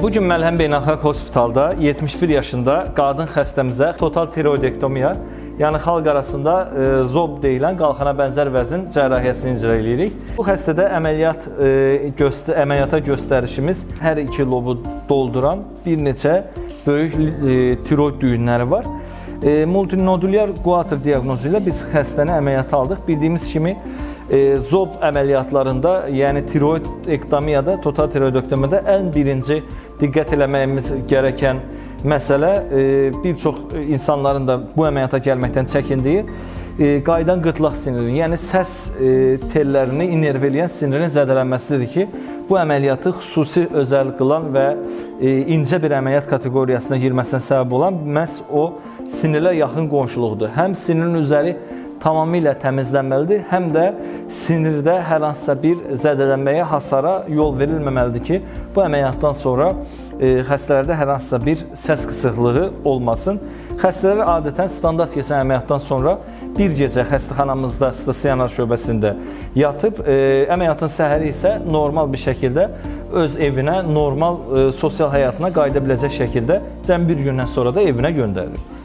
Bu gün Məlhəm Beynəlxalq Hospitalda 71 yaşında qadın xəstəmizə total tiroidektomiya, yəni xalq arasında zob deyilən qalxana bənzər vəzin cərrahiyyəsini icra eləyirik. Bu xəstədə əməliyyata göstərişimiz hər iki lobu dolduran bir neçə böyük tiroid düyünləri var. Multinodulyar guatr diaqnozu ilə biz xəstəni əməliyyata aldıq. Bildiyimiz kimi zob əməliyyatlarında, yəni tiroidektomiyada, total tiroidektomiyada ən birinci diqqət eləməyimiz gərəkən məsələ bir çox insanların da bu əməliyyata gəlməkdən çəkindiyi qayıdan qırtlaq sinirinin, yəni səs tellərini innerv eləyən sinirin zədələnməsidir ki, bu əməliyyatı xüsusi özəl qılan və incə bir əməliyyat kateqoriyasına girməsinə səbəb olan məhz o sinirlə yaxın qonşuluqdur. Həm sinirin üzəri tamamilə təmizlənməlidir, həm də sinirdə hər hansısa bir zədələnməyə, hasara yol verilməməlidir ki, bu əməliyyatdan sonra xəstələrdə hər hansısa bir səs qısıqlığı olmasın. Xəstələr adətən standart keçən əməliyyatdan sonra bir gecə xəstəxanamızda stasionar şöbəsində yatıb, əməliyyatın səhəri isə normal bir şəkildə öz evinə, normal sosial həyatına qayıda biləcək şəkildə cəmi bir gündən sonra da evinə göndərilir.